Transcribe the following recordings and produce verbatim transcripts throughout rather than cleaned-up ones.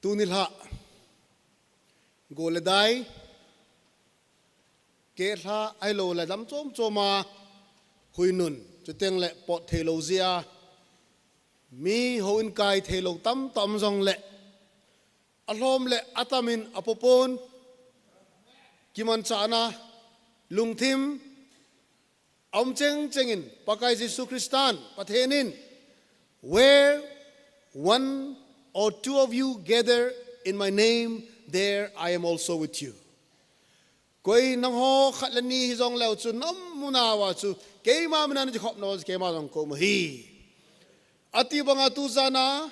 Tuni lha, go le dai, keh lha, ahilou le lam chom chom a, hui nun, chuteng le pot thei lou jeh a, mi houin kai thei lou tamtah um jong le, alhom le atam in apopon, kimanchahna, lungthim, aum cheng cheng in, Pakai Jesu Christan, Pathen in, "Where one or two of you gather in my name, there I am also with you." Koi nangho khat le ni hijong leu chu, nam mun a uva chu, keima min a nache khop nau chu keima jong kaum ahi. Ati banga tu jan a,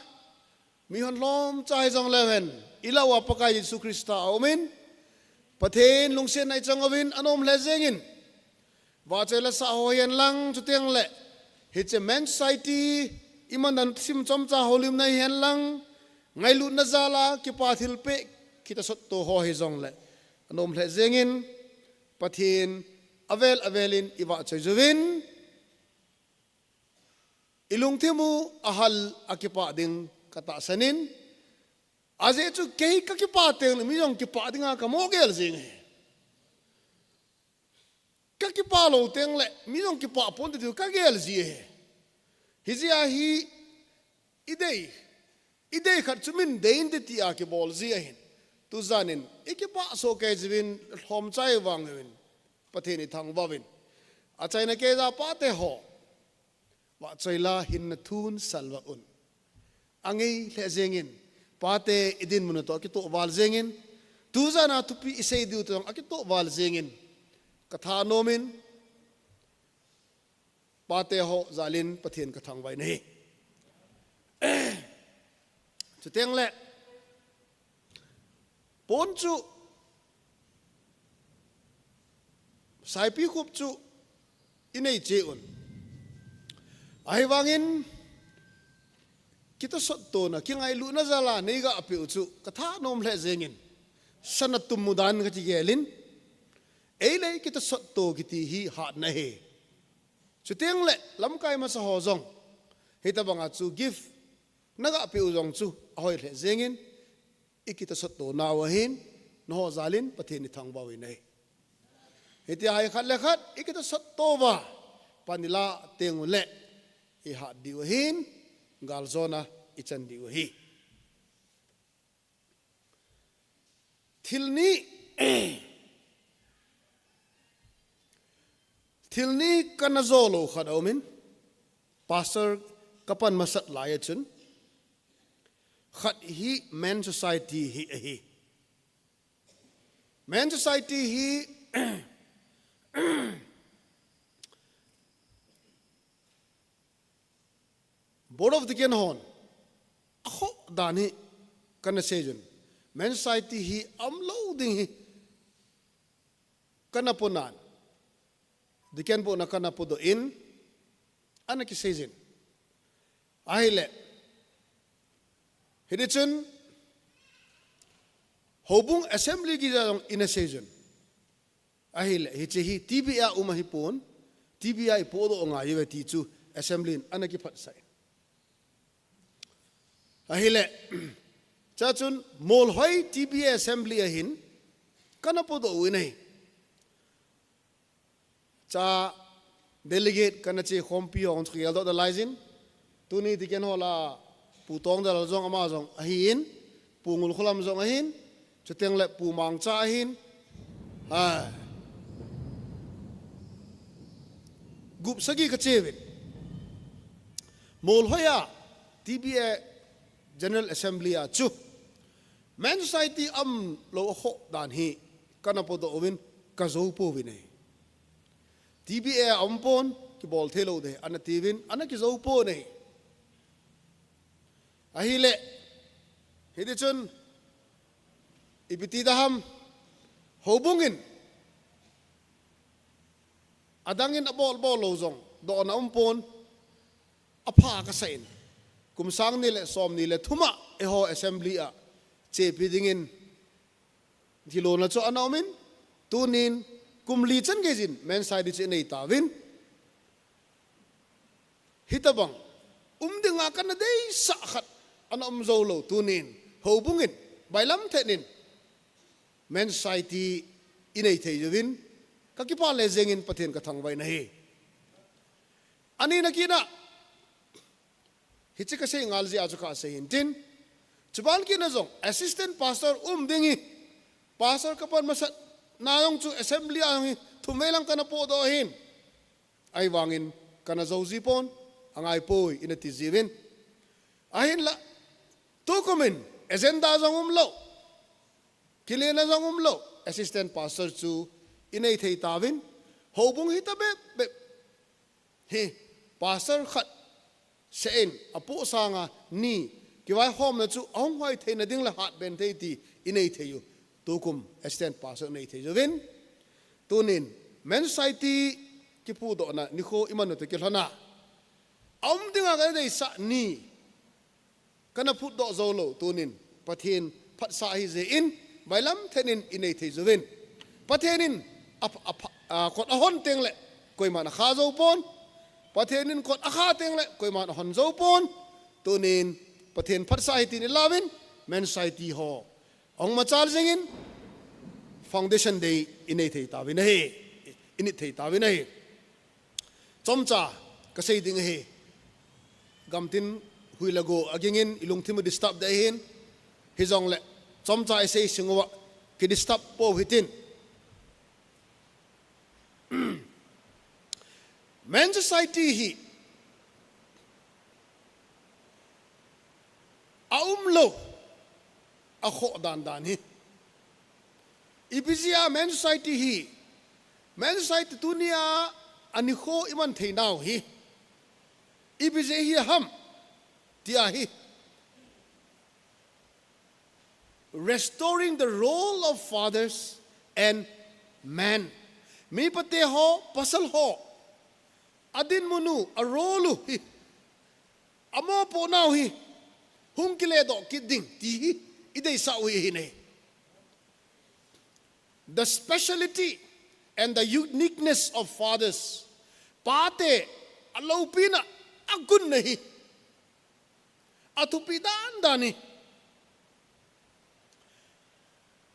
mi hon lhomcha hijong leu hen, ilah uva Pakai Jesu Christa aum in, Pathen lungsetna ichang uvin, anom lheh jeng in, vahchoi la sah ho hihen lang, chuteng le, hiche Men Society, iman dan sim chomcha houlimna hihen lang, ngailutna jal a, kipa thilpeh, kitasot to ho hijong le, anom lheh jeng in, Pathen, avel avel in, ivahchoi uvin, ilungthim u ahal a kipah ding katahsan in, ajeh chu kei kakipah teng le mi jong kipah dinga kamo gel jing ahi. Kakipah lou teng le mi jong kipah ponte tiu kagel ji ahi. Hijeh a hi idei, idei khat chu min dei inte tia kibol ji ahin. Tu jan in ikipah soh kei jiuvin lhomcha ivang uvin. Pathen ithangvah uvin. Achaina keija pate ho. Vahchoi la hinna thun salvah un. Angei lheh jeng in, pate idinmun u toh akitoh val jeng in, tu jan a thupi isei diu toh jong akitoh val jeng in, katha nom in, pate ho jal in Pathen kathangvah in ahi. Chuteng le, pon chu, Saipikhup chu inei cheh un. Ahivangin, kitasot tona, kingailutna jal a neigah peh u chu, katha nom lheh jeng in, sana tum u dan kakigel in, eile kitasot to kiti hi hatna ahi. Chuteng le, lamkai masa ho jong, hitobanga chu gift, nagah peh u jong chu, ahoi lheh jeng in, ikitasot to nau ahin, nangho jal in Pathen ithangvah uvin ahi. Hitia hi khat le khat, ikitasot to uva, pan ilah teng u le, ihat diu ahin, galjona ichan diu ahi. Thil ni, thil ni kana jou lou khat aum in, Pastor kapan masat lai a chun, khat hi Men Society hi ahi. Men Society hi Board of Deacon hon akhoh dan hi kana sei jun. Men Society hi aum lou ding hi kana ponan, Deacon bohna kana podoh in, ana kisei jin. Ahile, hiti chun, houbung assembly kiti jong ina sei jun. Ahile, hiche hi T B A a um ahipon, T B A a ipodoh ngai uve ti chu assembly in ana kiphatsah in. Ahile, chua chun Molhoi T B A assembly a hin kana podoh u ahi. Chua delegate kana che khompi ho chu kigeldoh da lai jin. Tuni Deacon ho lah a Pu Tongdal jong ama jong ahin, Pu Ngulkholam jong ahin, chuteng le Pu Mangcha ahin. Ha. Gup sagi kache uvin. Molhoi a T B A General Assembly a chu Men Society aum lou akhoh dan hi kana podoh uvin kajou pouvin ahi. T B A a um pon, kibol thei lou ding, ana tiuvin, ana kijou pon ahi. Ahile, hiti chun, ipi ti da ham, houbung in, adang in abol bol lou jong, dohna um pon, apha kasa in, kum sang ni le som ni le thum a, eiho assembly a, chepi dingin, thilona chu ana um in, tunin, kum li chan gei jin, Men Society chu inei tauvin. Hitobang, um dinga kana deisah khat, ana um jou lou, tunin, houbung in, Bailam thenin Men Society inei thei uvin, kakipah le jengin Pathen kathangvah in ahi. Ani na kina, hiche kasei ngal jia chu kasei hintin. Chuban kina jong, assistant pastor um ding hi, pastor kapan masat na jong chu assembly a jong hi, thumvei lang kana podoh ahin. Ahivangin kana jou ji pon, angai poi, ina ti jiuvin. Ahinla, tukumin, agenda jong umlou, kilena jong umlou, assistant pastor chu inei thei tauvin, houbung hita bep bep hi, pastor khat seh in, apoh sanga ni, kivaihomna chu ahung hoi theina ding le hatben thei ti inei thei u. Tukum assistant pastor inei thei uvin. Tunin Men Society kiphudohna nikho iman u toh kilhona, aum dinga kana deisah ni kana phutdoh jou lou, tunin Pathen phatsah ahi jeh in, bailam thenin inei thei uvin. Pathen in a, a, a, kot ahon teng le koiman akha jou pon. Pathen in kot akha teng le koiman ahon jou pon. Tunin Pathen phatsah ahi tin ilauvin, Men Society ho ahung machal jengin, Foundation Day inei thei tauvin ahi. Init thei tauvin ahi. Chomcha kasei ding ahi. Gamtin hui le go agingin ilungthim u disturb ding ahin. Hijongle, chomcha isei sung uva kidisturb pou hitin. Men Society hi aumlou, akhoh dandan hi. Ipi jeh a Men Society hi, Men Society tunia anikho iman theinau hi, ipi jeh a hi ham, tia hi. Restoring the role of fathers and men. Mipate ho, pasal ho, adinmun u, a role u hi, amopohnau hi, hung kiledoh kit ding, ti hi ideisah u hi ahi. The speciality and the uniqueness of fathers. Pate aloupina, agunna hi, athupi dandan hi,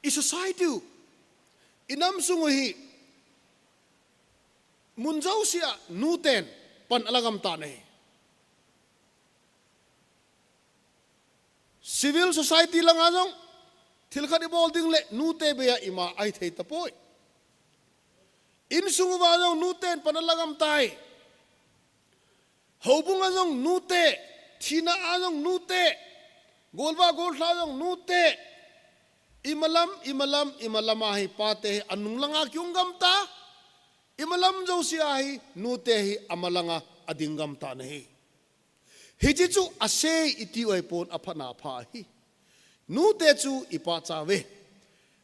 i society u, inam sung u hi, mun jousea nuten pan alagam tan ahi. Civil society langa jong, thil khat ibol ding le nute beiya ima ahithei tapoi. Insung uva jong nuten pan alagam tai. Houbunga jong nute, thina a jong nute, golvah golhla jong nute. Imalam, imalam, imalam a hi pate hi anung langa kiung gam ta. Imalam jousea hi nute hi amalanga ading gam tan ahi. Hiche chu asei iti u ahipon, aphatna apha ahi. Nute chu ipachat uve.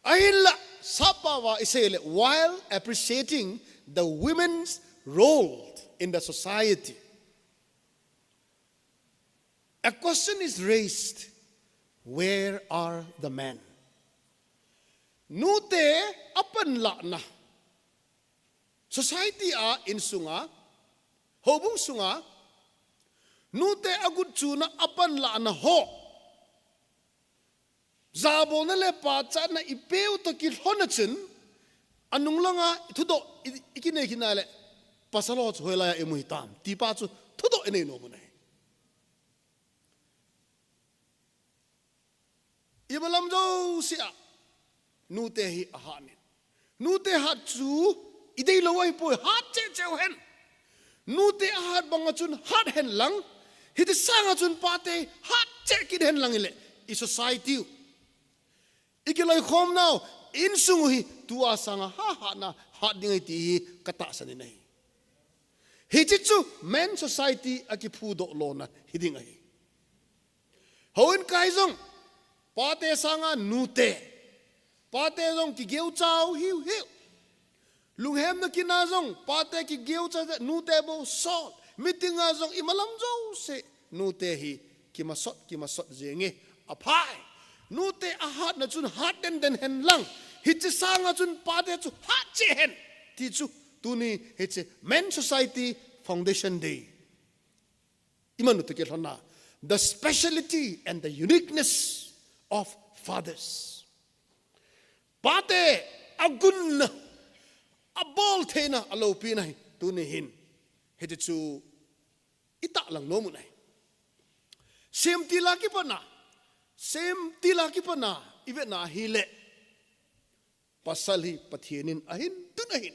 Ahinla, sappao a isei le, while appreciating the women's role in the society, a question is raised, where are the men? Nute apanlahna, society a, insunga, houbung sunga, nute agut chuna apanlahna ho, jabolna le pachatna ipeu toh kilhonna chun, anung langa thudoh i, ikinei kit na le, pasal ho chu hoilaiya imu hitam, ti pa chu thudoh inei nom u ahi. Imalam jousea nute hi ahat in. Nute hat chu ideilou ahipoi, hat cheh cheh u hen. Nute ahat banga chun hat hen lang, hiti sanga chun pate hat cheh kit hen lang ile, i society u, ikiloikhomnau insung u hi tua sanga ha hatna hat ding ahi ti hi katahsan in ahi. Hiche chu Men Society a kiphudoh lona hiding ahi. Houin kai jong, pate sanga nute, pate jong kigeuchau hiu hiu. Lunghemna kina jong, pate kigeucha, nute bou sol. Meeting a jong imalam jouse, nute hi kimasot, kimasot jenge, aphai. Nute ahatna chun hat den den hen lang, hiche sanga chun pate chu hat cheh hen, ti chu tuni hiche Men Society Foundation Day iman u toh kilhonna, the speciality and the uniqueness of fathers. Pate agunna, aboltheina, aloupina hi tuni hin, hiti chu itahlang nom u ahi. Semtil a kipatna, semtil a kipatna ivetna ahile, pasal hi Pathen in ahin tun ahi.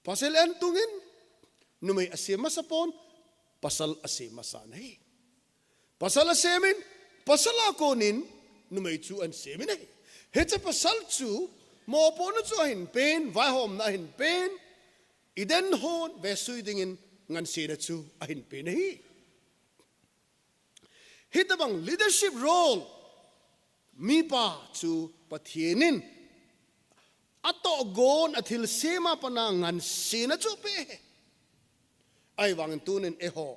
Pasal ahin tungin, numei asem masa pon, pasal asem masa ahi. Pasal asem in, pasal a konin, numei chu ahin sem in ahi. Hiche pasal chu, mopohna chu ahin pen, vaihomna ahin pen, Eden hon vesui dingin ngansena chu ahin pen ahi. Hitabang leadership role, mipa chu Pathen in atohgon a thilsem a pat a ngansena chu ape. Ahivangin tunin eiho,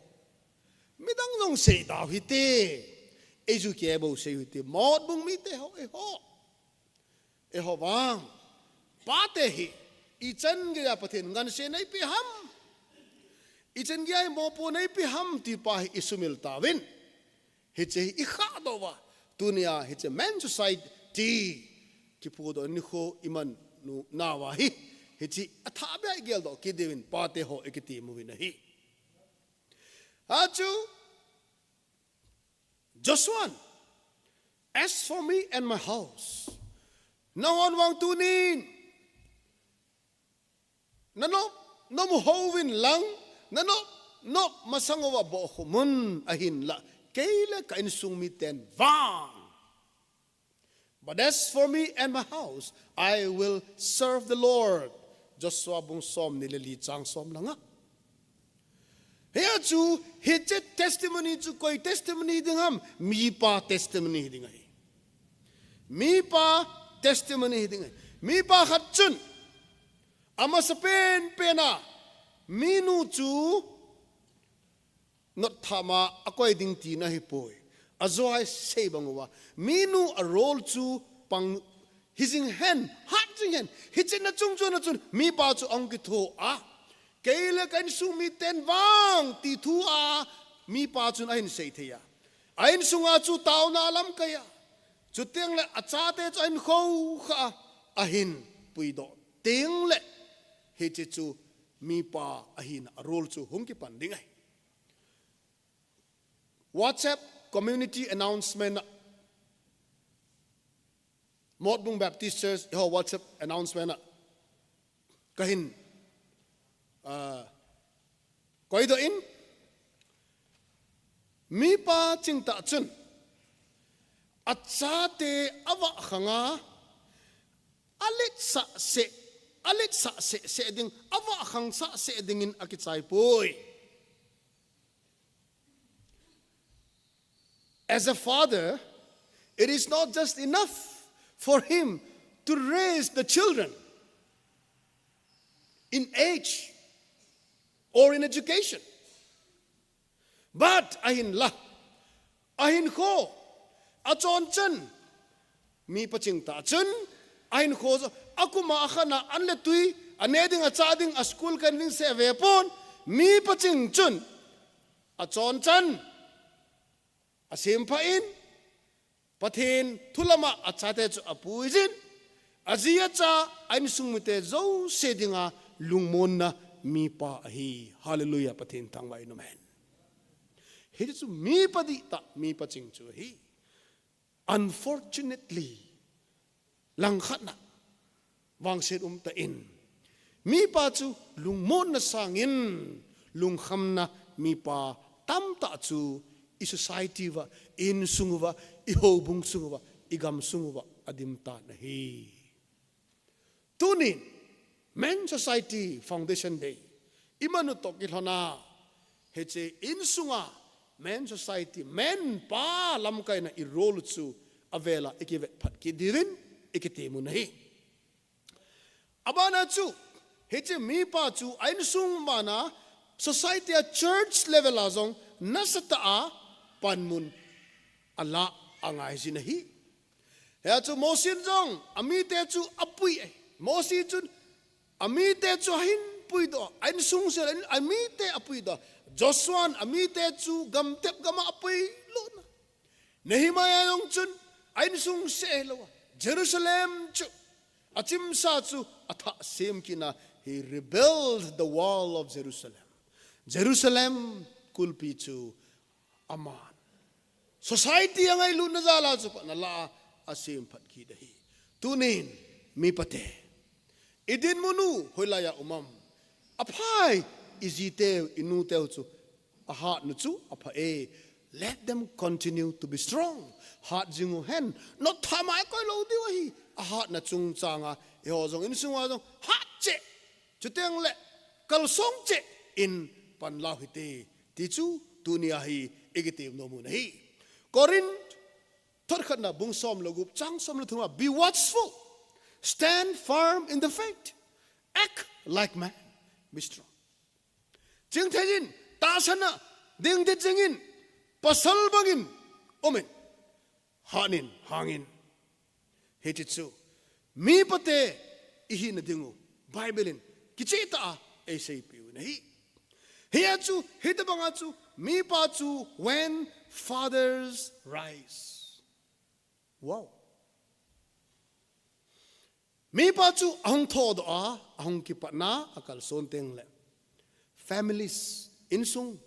midang jong seidau hite, eiju kibou sei u hite, Motbung mite ho, eiho. Eiho vang, pate hi, ichan geiya Pathen ngansena eipe ham, ichan geiya mopohna eipe ham ti pa hi isumil tauvin. Hiche hi ikhahdoh uva, tunia hiche Men Society kipuidoh nikho iman nauva hi, hiche athah beh a igeldoh kit diuvin pate ho ikiti uvin ahi. Achu, Joshua, "As for me and my house, nahon vang tunin, nanop, nom u hou vin lang, nanop, nop masang uva bohkhup un, ahinlah, kei le ka insung miten vang. But as for me and my house, I will serve the Lord." Joshua bung somni le li chang som le nga. Hia chu, hiche testimony chu koi testimony ding ham, mipa testimony ding ahi. Mipa testimony ding ahi. Mipa khat chun, amasapen pen a, minu chu nottham a akoi ding tina ahipoi. Ajo a isei bang uva, minu a role chu pang hijing hen, hatjing hen. Hiche na chung chun a chun, mipa chu ahung kitho a, "Kei le ka insung miten vang," ti thu a, mipa chun ahin sei thei a. A insunga chu taona alamkai a. Chuteng le achate chu ahin khoukhah a, ahin puidoh teng le, hiche chu mipa ahina a role chu hung kipan ding ahi. WhatsApp community announcement a, Motbung Baptist Church, eiho WhatsApp announcement a, kahin, ah, koidoh in, mipa chingtah chun, achate avah khang a, aletsah seh, aletsah seh seh ding, avah khangsah seh dingin akichai poi. As a father, it is not just enough for him to raise the children in age or in education. But ahinlah, ahinkho, achonchan, mipa chingtah chun, ahinkho, akum a akhan a an le tui, ane ding, achah ding, a school kai ding seh ve pon, mipa ching chun, achonchan, asempha in, Pathen thu lam a achate chu apuijin, aji acha, a insung mite jouse dinga lungmonna mipa ahi. Hallelujah, Pathen thangvah in um hen. Hichu mipa dihtah, mipa ching chu ahi. Unfortunately, langkhat na, vangset umtah in, mipa chu lungmonna sangin lungkhamna mipa tamtah chu i society uva, i insung uva, i houbung sung uva, i gamsung uva adim tan ahi. Tunin, Men Society Foundation Day, iman u toh kilhon a, hiche insunga Men Society, men pa lamkaina i role chu avel a ikivet phat kit diuvin ikitem u ahi. Abana chu, hiche mipa chu a insung bana, society a, church level a jong nasatah a panmun ala angai jin ahi. Hia chu Mosi in jong amite chu apui e. Mosi chun amite chu ahin puidoh, a insung sel in amite apuidoh. Joshua in amite chu gamtep gam a apuilut na. Nehemiah jong chun a insung seh hilou a, Jerusalem chu, a chimsa chu, a thah sem kit na, he rebuilt the wall of Jerusalem. Jerusalem kulpi chu aman society a ngailutna jal a chu patna la a, a sem phat kit ahi. Tunin, mi pate, i dinmun u hoilai a um am? A phai, i jiteu, i nuteu chu a hat nu chu a pha e. Let them continue to be strong. Hat jing u hen. Not tha mai koi lou diu ahi. A hatna chungchang a, eiho jong insung a jong hat cheh, chuteng le kalsong cheh in pan lau hite, ti chu tuni a hi i kitem nom u ahi. Corinth thot khatna bung som le gup chang som le thum a, "Be watchful, stand firm in the faith, act like man, be strong." Chingthei in, tahsan a, ding det jing in, pasal bangin um in, hat in, hang in. Hiti chu, mi pate i hina ding u Bible in kicheh tah a ei seipeh u ahi. Hia chu, hitobang a chu, mipa chu, when fathers rise. Wow. Mipa chu ahung thodoh a, ahung kipatna a kalson teng le, families, insung,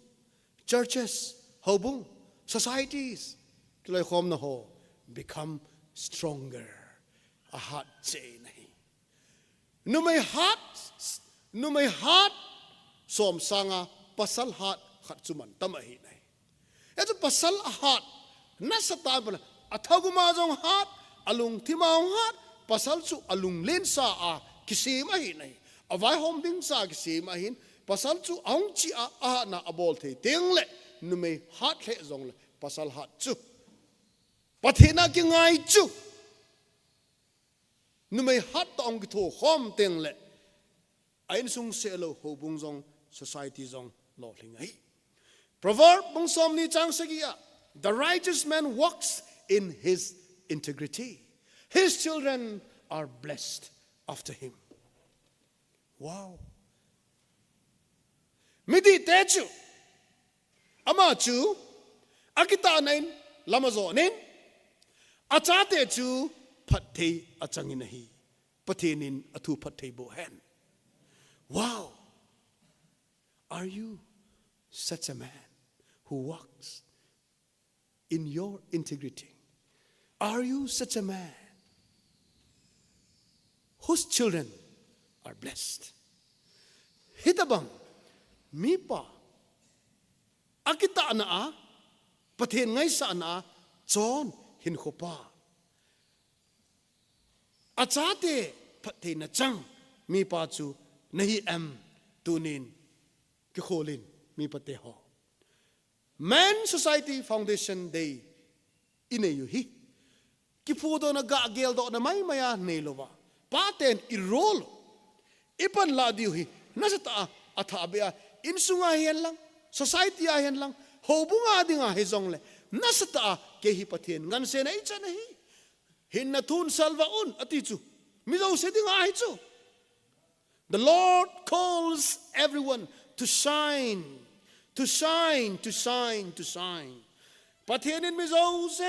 churches, houbung, societies, kiloikhomna ho become stronger. A hat cheh in ahi. Numei hat, numei hat som sanga pasal hat khat chu mantam ahi nai. Hichu pasal a hat, nasatah in, a thagum a jong hat, a lungthim a jong hat, pasal chu a lunglen sa a kisem ahi nai. A vaihom ding sa a kisem ahin, pasal chu ahung chi a, a hatna a bol thei teng le, numei hat lheh jong le, pasal hat chu Pathen a kingai chu numei hat toh ahung kithokhom teng le, a insung seh lou, houbung jong, society jong lolhing ahi. Proverb bung somni chang sagi a, "The righteous man walks in his integrity. His children are blessed after him." Wow. Midih te chu, ama chu, akitahna in lam ajon in, achate chu phatthei achang in ahi. Pathen in athu phatthei boh hen. Wow. Are you such a man who walks in your integrity? Are you such a man whose children are blessed? Hitobang mipa, akitahna a, Pathen ngaisahna a chon hinkho pa, achate phattheina chang mipa chu nahi em? Tunin kikhol in, mipa te ho. Men Society Foundation Day i nei u hi, kiphudohna, gahgeldohna maimai a nei louva, paten i role i panlah diu hi nasatah a, athahbeh a, insung a hihen lang, society a hihen lang, houbung a ding a hijong le, nasatah a kei hi Pathen ngansena i chan ahi. Hinna thun salvah un, ati chu, mi jouse ding ahi chu. The Lord calls everyone to shine, to shine, to shine, to shine. Pathen in mi jouse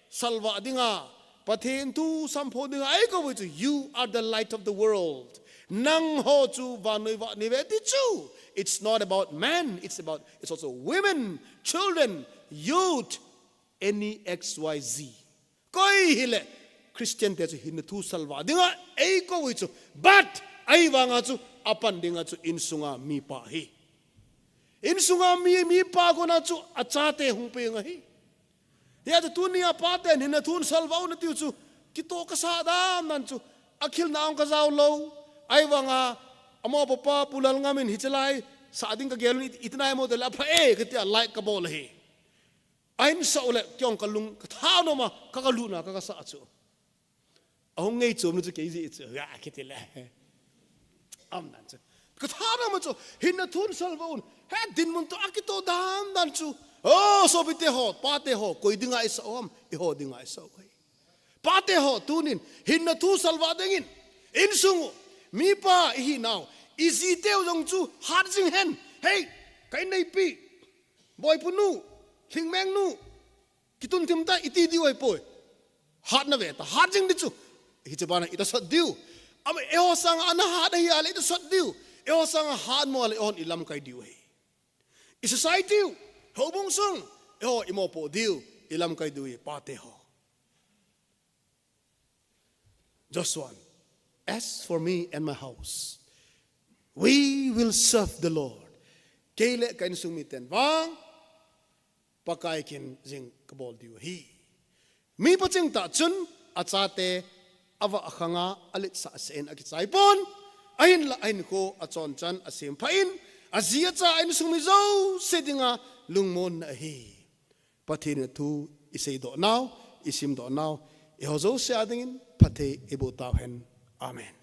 salvah ding a, Pathen thu sampho ding a eikou u chu. You are the light of the world. Nangho chu vannoi vah neive ti chu. It's not about men, it's about, it's also women, children, youth, any X Y Z. Koi hile, Christian te chu hinna thu salvah ding a eikou u chu. But ahivang a chu, apan ding a chu insung a mipa ahi. Insung a mi, mipa koma chu achate hung peng ahi. Hia chu tuni a paten hinna thun salvah un ati u chu, kitoh kasah dan dan chu, akhilna ong kajao lou. Ahivang a, amaho papa Pu Lalngam in hiche lai sah ding kagel un, it-, itina imo tile apha e, kati a like kabol ahi. Ahin sah u le, kei jong kalung kathanom a, ka, kalungna a ka, kasah chu. Ahung ngei chom nu chu kei jeh chu, ga kiti le. Aum dan chu. Kathanom a chu, hinna thun salvah un. He dinmun toh akitoh dan dan chu. O, sopite ho, pate ho, koi ding a isah u ham, eiho ding a isah u ahi. Pate ho, tunin, hinna thu salvah ding in, insung u, mipa ihi nau, i jiteu jong chu hat jing hen. Hei, ka inneipi, Boipu nu, Lhingmeng nu, kitun thim ta iti diu ahipoi. Hatna ve ta, hat jing ding chu. Hiche bana ita sot diu. Ama eiho sanga ana hat ahi a le ita sot diu. Eiho sanga hat mo le eihon ilamkai diu ahi. I society u, houbung sung, eiho imopo diu, ilamkai diu ahi, pate ho. Joshua, as for me and my house, we will serve the Lord. Kei le ka insung miten vang, Pakai kin jing kabol diu ahi. Mi paching tah chun, achate, avah khanga, aletsah seh in akichai pon, ahinla ahinkho, achonchan, asempha in, aji acha a insung mi jouse dinga, lungmonna ahi. Pathen in athu iseidoh nau, isimdoh nau, eiho jouse a dingin, phatthei eiboh tauhen. Amen.